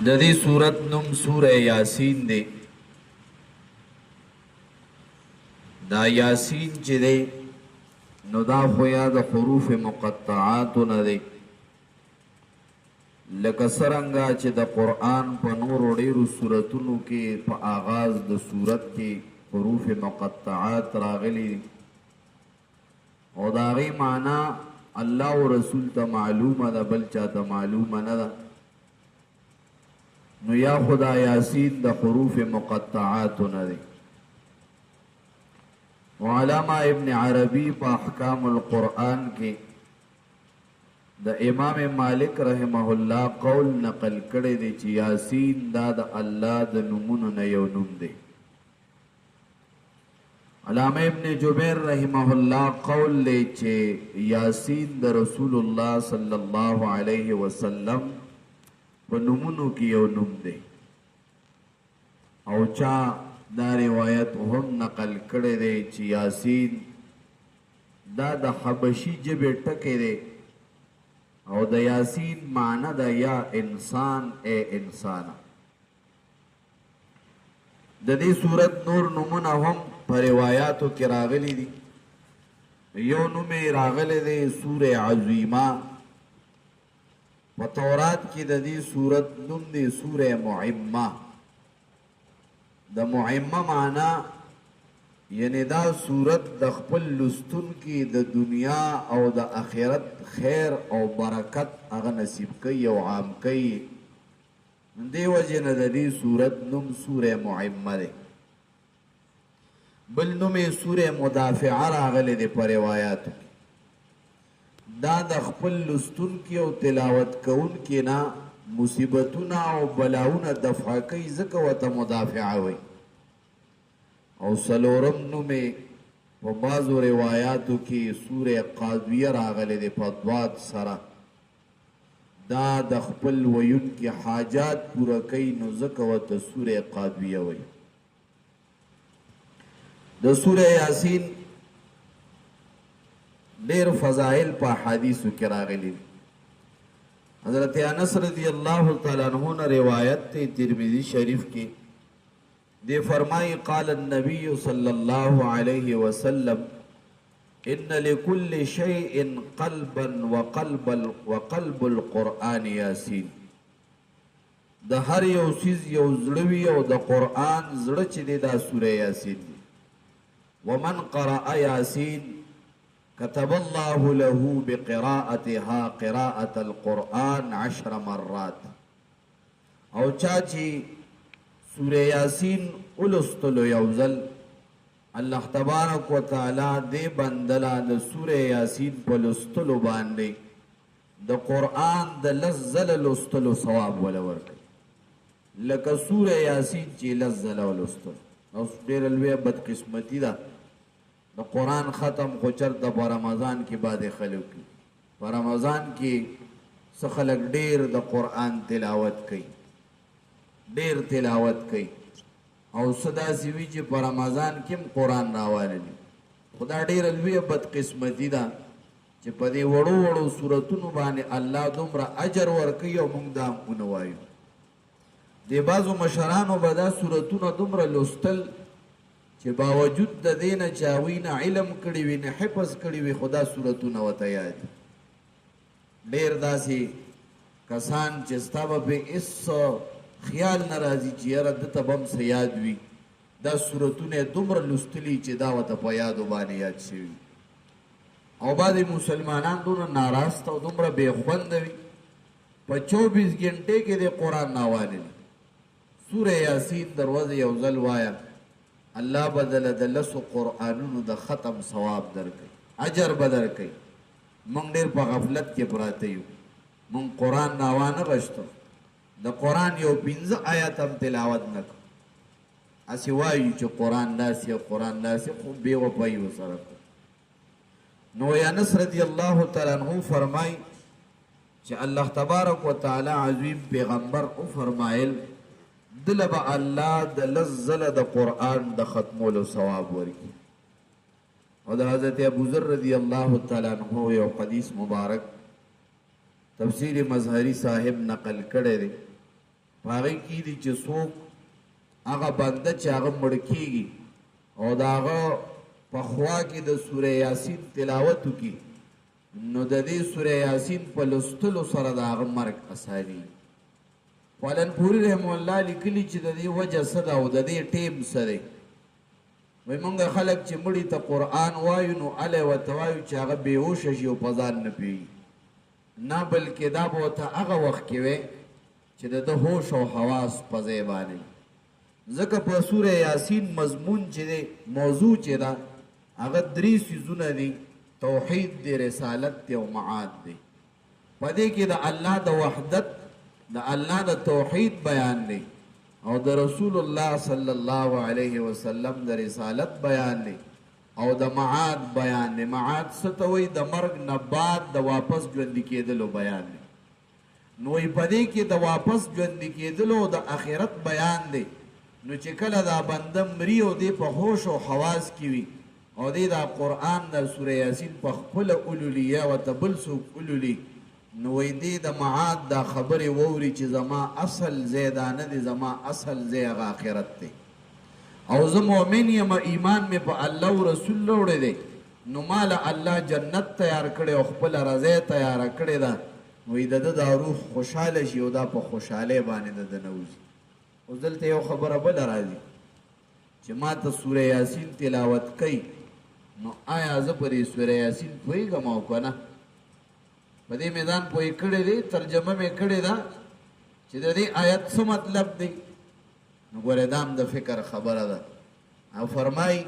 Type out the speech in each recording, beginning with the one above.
د دې سورت نوم سوره یاسین دی. دا یاسین چې دی نو دا خو یا د حروف مقطعاتو نه دی، لکه څرنګه چې د قرآن په نورو ډېرو سورتونو کې په آغاز د سورت کې حروف مقطعات راغلي دي او د هغې معنا الله او رسول ته معلومه ده، بل چا ته معلومه نه ده. نو یا خدا یاسین د حروف مقطعاتو نه دی. علامه ابن عربي په احکام القرآن کې د امام مالک رحمه الله قول نقل کړی دی چې یاسین دا د الله د نومونو نه یو نوم دی. علامه ابن جبیر رحمه الله قول دی چې یاسین د رسول الله صلی الله علیه وسلم په نومونو کې یو نوم دی. او چا دا روایت هم نقل کړی دی چې یاسین دا د حبشي ژبې ټکی دی او د یاسین معنی ده یا انسان، ای انسانه. د دې سورت نور نومونه هم په روایاتو کې راغلي دي. یو نوم یې راغلی دی سوره عظیمه. په تورات کې د دې سورت نوم دی سوره معمه. د معمه معنا یعنی دا سورت د خپل لوستونکي د دنیا او د آخرت خیر او برکت هغه نصیب کوي او عام کوي. دې وجې نه د دې سورت نوم سوره معمه دی. بل نوم یې سوره مدافعه راغلی دی په روایاتو کې. دا د خپل لوستونکي او تلاوت کوونکي نه مصیبتونه او بلاونه دفع کوي، ځکه ورته مدافعه وایي. او څلورم نوم یې په بعضو روایاتو کې سوره قاضیه راغلی دی په ضاد سره. دا د خپل ویونکي حاجات پوره کوي، نو ځکه ورته سوره قاضیه وایي. د سوره یاسین ډېر فضایل په احادیثو کې راغلي دي. حضرت انس رضی الله تعالی عنہ نه روایت دی ترمذی شریف کې، دی فرمایي قال النبي صلی الله علیه وسلم ان لكل شيء قلبا وقلب القرآن یاسین. د هر یو څیز یو زړه وي او د قرآن زړه چې دی دا سوره یاسین دی. ومن قرأ یاسین كتب الله له بقراءتها قراءة القرآن 10 مرات. او چا چې سوره یاسین ولوستلو یو ځل، الله تبارک وتعالی دې بندله د سوره یاسین په لوستلو باندې د قرآن د 10 ځله لوستلو ثواب وله ورکوي، لکه سوره یاسین چې 10 ځله ولوستلو. اوس ډېره لویه بدقسمتي ده، د قرآن ختم خو چېرته په رمضان کې بعضې خلک کوي. په رمضان کې څه خلک ډېر د قرآن تلاوت کوي، ډېر تلاوت کوي، او څه داسې وي چې په رمضان کې هم قرآن راواللي. خو دا ډېره لویه بدقسمتي ده چې په دې وړو وړو سورتونو باندې الله دومره اجر ورکوي او موږ دا هم ونه وایو. دې بعضو مشرانو به دا سورتونه دومره لوستل چې باوجود د دې نه چې هغوی نه علم کړي وي، نه حفظ کړي وي، خو دا سورتونه ورته یاد وي. ډېر داسې کسان چې ستا به پرې هېڅ خیال نه راځي چې یاره ده ته به هم څه یاد وي، دا سورتونه یې دومره لوستلي چې دا ورته په یادو باندې یاد شوي. او بعضې مسلمانان دومره ناراسته او دومره بې خونده وي، په 24 ګنټې کې دې قرآن ناواللي. سوره یاسین د ورځې یو ځل وایه، الله به دله د 10 قرآنونو د ختم ثواب درکوي، اجر به درکوي. موږ ډېر په غفلت کې پراته یو، موږ قرآن راوانه غشتو، د قرآن یو 5 آیات هم تلاوت نه کړو، هسې وایو چې قرآن داسې او قرآن داسې، خو بې وفایي ورسره کړو. نو انس رضی الله تعالی عنہ فرمایي چې الله تبارک وتعالی عظیم پیغمبر او فرمایل دله به الله د 10 ځله د قرآن د ختمولو ثواب ورکړي. او د حضرت ابو ذر رضی الله تعالی عنہ یو حدیث مبارک تفسیر مظهری صاحب نقل کړی دی. په هغې کې دي چې څوک هغه بنده چې هغه مړ کېږي او د هغه په خوا کې د سوره یاسین تلاوت وکړي، نو د دې سوره یاسین په لوستلو سره د هغه مرګ اسانېږي. پالنپوري رحمه الله لیکلي چې د دې وجه څه ده او د دې ټیم څه دی. وایي مونږ خلک چې مړي ته قرآن وایو نو هله ورته وایو چې هغه بېهوشه شي او په ځان نه پوهېږي. نه، بلکې دا به ورته هغه وخت کې وایې چې د ده هوش او حواس په ځای باندې وي. ځکه په سوره یاسین مضمون چې دی، موضوع چې ده، هغه درې څیزونه دي، توحید دی، رسالت دی او معاد دی. په دې کې د الله د وحدت، د الله د توحید بیان دی او د رسول الله صلی الله علیه وسلم د رسالت بیان دی او د معاد بیان دی. معاد څه ته وایي؟ د مرګ نه بعد د واپس ژوندي کېدلو بیان دی. نو وایي په دې کې د واپس ژوندي کېدلو او د اخرت بیان دی. نو چې کله دا بنده مري او دی په هوش او حواس کې وي او دی دا قرآن دا سوره یاسین په خپله ولولي یا ورته بل څوک ولولي، نو وایي دی د معاد دا خبرې واوري چې زما اصل ځای دا نه دی، زما اصل ځای هغه آخرت دی او زه مؤمن یم، ایمان مې په الله او رسول راوړی دی، نو ما له الله جنت تیار کړی او خپله رضا یې تیاره کړې ده. وایي د ده دا روح خوشحاله شي او دا په خوشحالۍ باندې د ده نه وځي. اوس دلته یو خبره بله راځي چې ما ته سوره یاسین تلاوت کوي، نو آیا زه په دې سوره یاسین پوهېږم او که نه؟ په دې مې ځان پوه کړی دی، ترجمه مې کړې ده چې د دې آیت څه مطلب دی. نو ګوره دا هم د فکر خبره ده. او فرمایي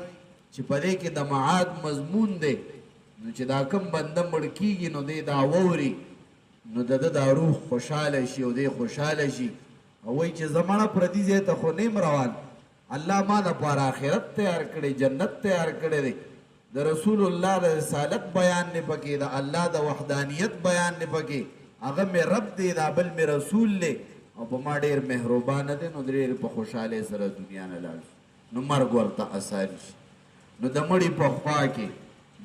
چې په دې کې د معاد مضمون دی، نو چې دا کوم بنده مړ کېږي نو دی دا واوري، نو د ده دا روح خوشحاله شي او دی خوشحاله شي او وایي چې زه مړه پردي ځای ته خو نه یم روان، الله ما دپاره آخرت تیار کړی، جنت تیار کړی دی، د رسول الله د رسالت بیان دی پکې، د الله د وحدانیت بیان دی پکې، هغه مې رب دی، دا بل مې رسول دی او په ما ډېر مهربانه دی، نو ډېر په خوشحالۍ سره دنیا نه لاړ شي، نو مرګ ورته اسان شي. نو د مړي په خوا کې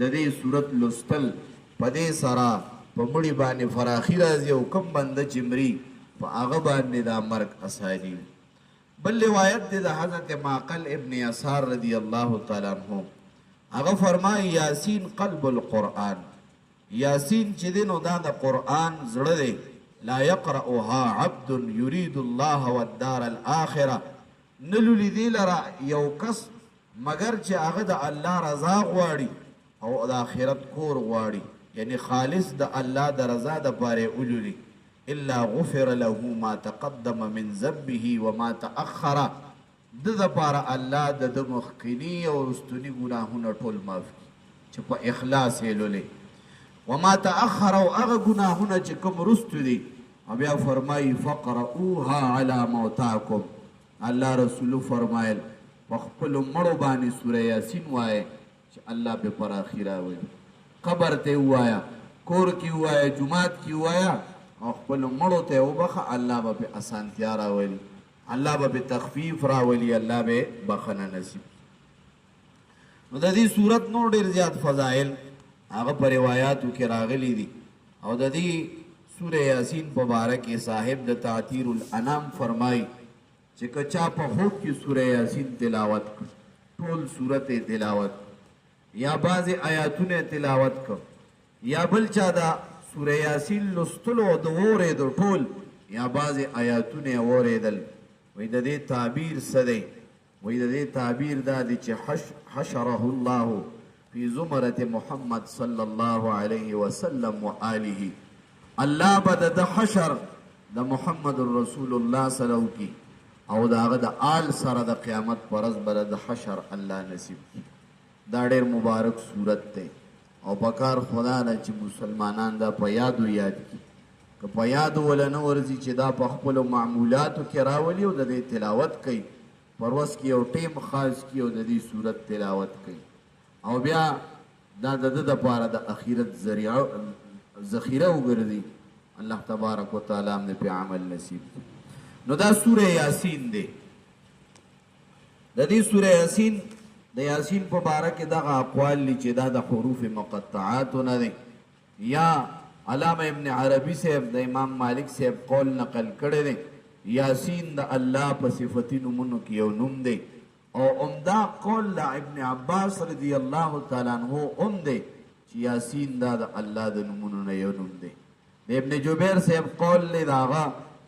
د دې سورت لوستل په دې سره په مړي باندې فراخي راځي او کوم بنده چې مري په هغه باندې دا مرګ اساني. بل روایت دی د حضرت معقل ابن یسار رضی الله تعالی عنہ، هغه فرمایي یاسین قلب القرآن، یاسین چې دی نو دا د قرآن زړه دی، لا یقرأها عبد یرید الله والدار الاخره، نه لولي دې لره یو کس مګر چې هغه د الله رضا غواړي او د آخرت کور غواړي، یعنی خالص د الله د رضا دپاره یې ولولي، الا غفر له ما تقدم من ذنبه وما تأخر، ده دپاره الله د ده مخکني او وروستني ګناهونه ټول معاف کړي چې په اخلاص یې لولې، وما تأخر او هغه ګناهونه چې کوم وروستو دي. او بیا فرمایي فقرؤها علی موتاکم، الله رسول فرمایل په خپلو مړو باندې سوره یاسین وایه چې الله پې پراخي راولي. قبر ته یې ووایه، کور کې ووایه، جومات کې ووایه او خپلو مړو ته یې وبخښه، الله به پې اسانتیا راولي، الله به پې تخفیف راولي، الله به بخښنه نصیب کړي. نو د دې سورت نور ډېر زیات فضایل هغه په روایاتو کې راغلي دي. او د دې سوره یاسین په باره کې صاحب د تعطیر الانام فرمایي چې که چا په خوب کې سوره یاسین تلاوت کړ، ټول سورت یې تلاوت کړ، یا بعضې آیاتونه یې تلاوت کړ، یا بل چا د سوره یاسین لوستلو او د واورېدو ټول یا بعضې آیاتونه یې واورېدل، وایي د دې تعبیر څه دی؟ وایي د دې تعبیر دا دی چې حشره الله فی زمرة محمد صلی الله علیه وسلم و آله، الله به د ده حشر د محمد رسول الله سره وکړي او د هغه د آل سره د قیامت پر ورځ به د ده حشر الله نصیب کړي. دا ډېر مبارک سورت دی او پکار خو دا ده چې مسلمانان دا په یادو یاد کړي، که په یادو وله نه ورځي چې دا په خپلو معمولاتو کې راولي او د دې تلاوت کوي، په ورځ کې یو ټیم خاص کړي او د دې سورت تلاوت کوي، او بیا دا د ده دپاره د اخرت ذریعه ذخیره وګرځي. الله تبارک وتعالی هم دې پې عمل نصیب کړي. نو دا سوره یاسین دی. د دې سوره یاسین د یاسین په باره کې دغه اقوال دي چې دا د حروف مقطعاتو نه دی، یا علامه ابن عربي صاحب د امام مالک صاحب قول نقل کړی دی یاسین د الله په صفتی نومونو کې یو نوم دی، او همدا قول د ابن عباس رضی الله تعالی عنه هم دی چې یاسین دا د الله د نومونو نه یو نوم دی. د ابن جبیر صاحب قول دی د هغه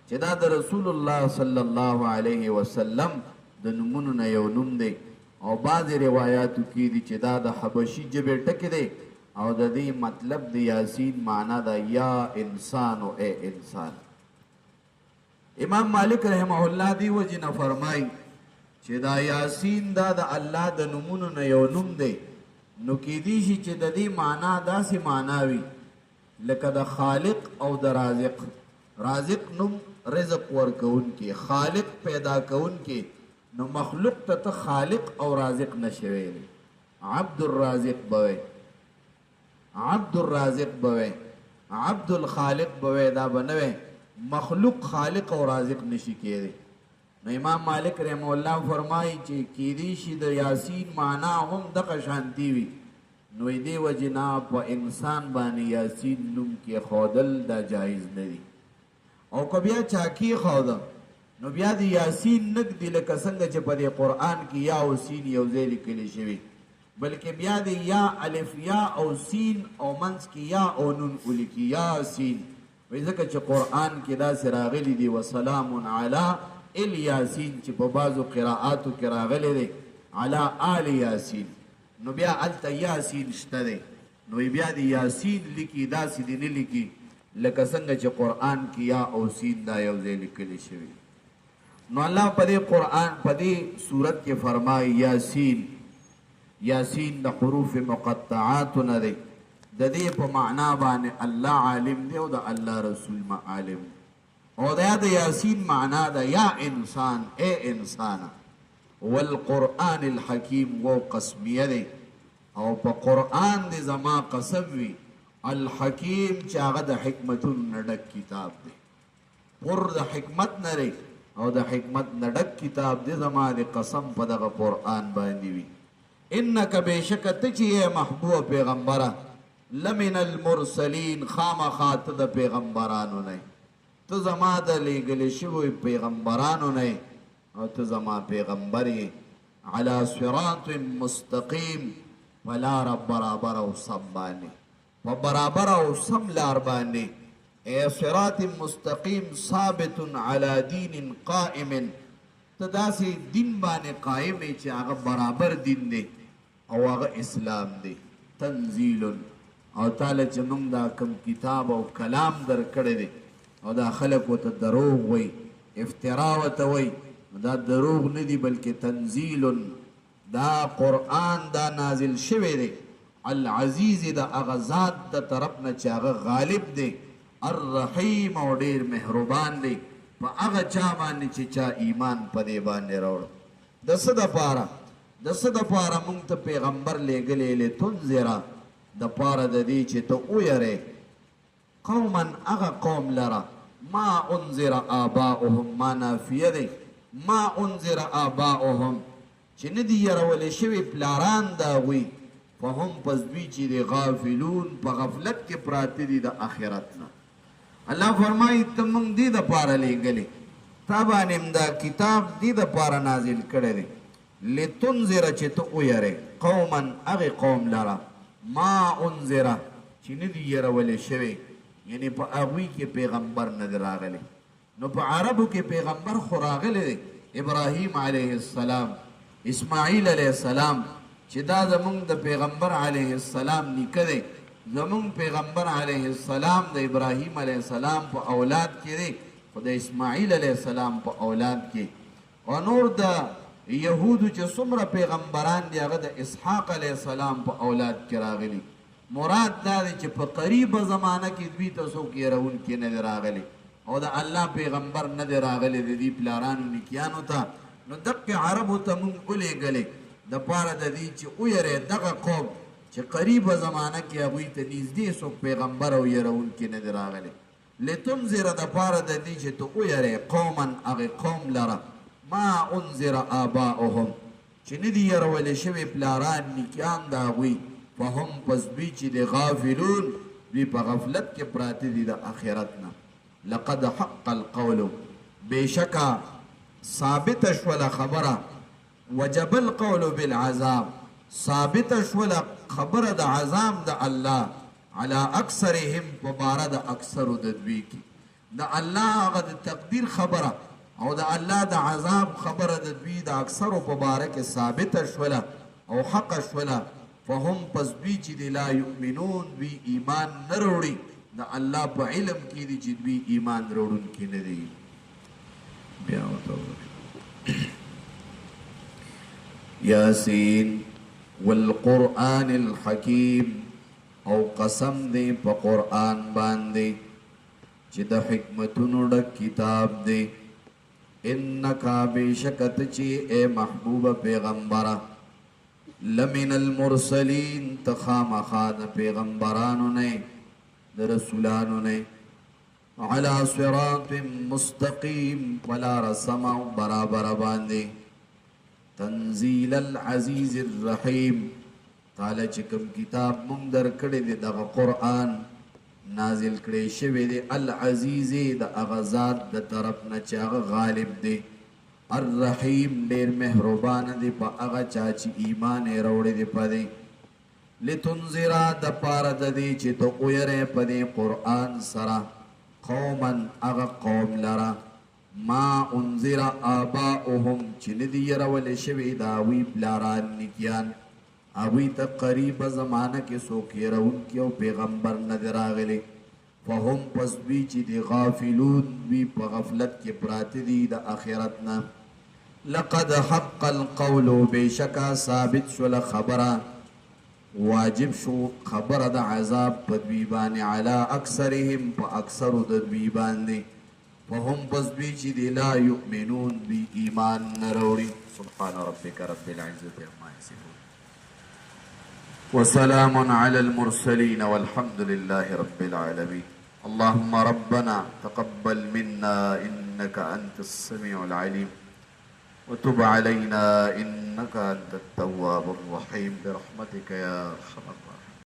چې دا د رسول الله صلی الله علیه وسلم د نومونو نه یو نوم دی، او بعضې روایاتو کې دي چې دا د حبشي ژبې ټکی دی، او د دې مطلب د یاسین معنا ده یا انسان او ای انسان. امام مالک رحمه الله دی وجې نه فرمایي چې دا یاسین دا د الله د نومونو نه یو نوم دی، نو کیدی شي چې د دې معنا داسې معنا وي لکه د خالق او د رازق. رازق نوم رزق ورکوونکی، خالق پیدا کوونکی، نو مخلوق ته ته خالق او رازق نشې ویلی، عبد الرازق به وی، عبد الرازق به وی، عبد الخالق به وی، دا به نه وی. مخلوق خالق او رازق نشي کېدی. نو امام مالک رحمه الله فرمایي چې کیدی شي د یاسین معنا هم دغه شانتي وي، نو دې وجې نه په انسان باندې یاسین نوم کېښودل دا جایز نه دي. او که بیا چا کېښوده نو بیا د یاسین نه ږدي لکه څنګه چې په دې قرآن کې یا او سین یو ځای لیکلی شوي، بلکې بیا د یا الف یا او سین او منځ کې یا او نون ولیکي، یاسین. وایي ځکه چې قرآن کې داسې راغلي دي وسلام علی الیاسین، چې په بعضو قراءاتو کې راغلی دی علی آل یاسین، نو بیا هلته یاسین شته دی، نو بیا د یاسین لیکي، داسې دې نه لیکي لکه څنګه چې قرآن کې یا او سین دا یو ځای لیکلی شوی. نو الله په دې قرآن په دې سورت کې فرمایي یاسین. یاسین د حروف مقطعاتو نه دی، د دې په معنا باندې الله عالم دی او د الله رسول ما عالم دی. او دا د یاسین معنا ده یا انسان، ای انسانه. والقرآن الحکیم و قسمیه دی، او په قرآن دې زما قسم وي، الحکیم چې هغه د حکمتونو نه ډک کتاب دی، پر د حکمت نه دی او د حکمت نه ډک کتاب دی، زما دې قسم په دغه قرآن باندې وي. انک بېشکه ته چې یې محبوب پیغمبره، لمن المرسلین، خامخا ته د پیغمبرانو نه یې، ته زما د لېږل شویو پیغمبرانو نه یې او ته زما پیغمبر یې. علی صراط مستقیم، په لاره برابر او سم باندې، په برابر او سم لار باندې. ای صراط مستقیم ثابت علی دین قائم، ته داسې دین باندې قائم یې چې هغه برابر دین دی او هغه اسلام دی. تنزیل، او تاله چې موږ دا کوم کتاب او کلام درکړی دی او دا خلک ورته دروغ وایي، افترا ورته وایي، دا دروغ نه دي بلکې تنزیل، دا قرآن دا نازل شوی دی. العزیز د هغه ذات د طرف نه چې هغه غالب دی، الرحیم او ډېر مهربان دی په هغه چا باندې چې چا ایمان په دې باندې راوړ. د څه دپاره؟ د څه دپاره موږ ته پیغمبر لېږلی؟ لتنذره، دپاره د دې چې ته ویرې قوما، هغه قوم لره، ما انذر آباؤهم، ما نافیه دی، ما انذر آباؤهم چې نه دي یرول شوي پلاران د هغوی، فهم پس دوی چې دي غافلون، په غفلت کې پراته دي د آخرت نه. الله فرمایي ته موږ دې دپاره لېږلې، تا باندې هم دا کتاب دې دپاره نازل کړی دی، لتنذره چې ته ویرې قوما، هغې قوم لره، ما انذره چې نه دي یرولې شوی، یعنې په هغوی کې پیغمبر نه دی راغلی. نو په عربو کې پیغمبر خو راغلی دی، ابراهیم علیه السلام، اسماعیل علیه السلام، چې دا زمونږ د پیغمبر علیه السلام نیکه دی. زمونږ پیغمبر علیه السلام د ابراهیم علیه السلام په اولاد کې دی، خو د اسماعیل علیه السلام په اولاد کې. او نور د یهودو چې څومره پیغمبران دي هغه د اسحاق علیه السلام په اولاد کې راغلي. مراد دا دی چې په قریبه زمانه کې دوی ته څوک یروونکي نه دی راغلی او د الله پیغمبر نه دی راغلی د دې پلارانو نیکیانو ته. نو دقې عربو ته موږ ولېږلې دپاره د دې چې ویرې دغه قوم چې قریبه زمانه کې هغوی ته نږدې څوک پیغمبر او یروونکي نه دی راغلی. لتنذره دپاره د دې چې ته ویرې قوما، هغې قوم لره، ما انذر آباؤهم چې نه دي یرولې شوي پلاران نیکیان د هغوی، فهم پس دوی چې دي غافلون، دوی په غفلت کې پراته دي د آخرت نه. لقد حق القول، بېشکه ثابته شوله خبره، وجب القول بالعذاب، ثابته شوله خبره د عذاب د الله، علی اکثرهم په باره د اکثرو د دوی کې. د الله هغه د تقدیر خبره او د الله د عذاب خبره د دوی د اکثرو په باره کې ثابته شوله او حقه شوله، فهم پس دوی چې دي لا یؤمنون دوی ایمان نه راوړي، د الله په علم کې دي چې دوی ایمان راوړونکي نه دي. بیا ورته یاسین والقرآن الحکیم، او قسم دی په قرآن باندې چې د حکمتونو ډک کتاب دی. انک بېشکه ته چې ای محبوبه پیغمبره لمن المرسلین، ته خامخا د پیغمبرانو نه یې، د رسولانو نه یې. علی صراط مستقیم، په لاره سمه او برابره باندې. تنزیل العزیز الرحیم، تاله چې کوم کتاب مونږ درکړی دی دغه قرآن نازل کړی شوی دی العزیز د هغه ذات د طرف نه چې هغه غالب دی، الرحیم ډیر مهربان دی په هغه چا چې ایمان یې راوړی دی په دی. لتنذر د پاره د دې چې ته ویرې په دې قرآن سره قوما هغه قوم لره ما انذر آباؤهم چې نه دي یرول شوي د هغوی پلاران نیکیان، هغوی ته قریبه زمانه کې څوک یرونکي او پیغمبر نه دی راغلی. فهم پس دوی چې دي غافلون، دوی په غفلت کې پراته دي د آخرت نه. لقد حق القول، بېشکه ثابت شوله خبره، واجب شو خبره د عذاب په دوی باندې، علی اکثرهم په اکثرو د دوی باندې. فهم پس دوی چې دي لا یؤمنون، دوی ایمان نه راوړي. سبحان ربک رب العزة عما یصفون وسلام على المرسلين والحمد لله رب العالمين. اللهم ربنا تقبل منا إنك أنت السميع العليم وتب علينا إنك أنت التواب الرحيم برحمتك يا أرحم الراحمين.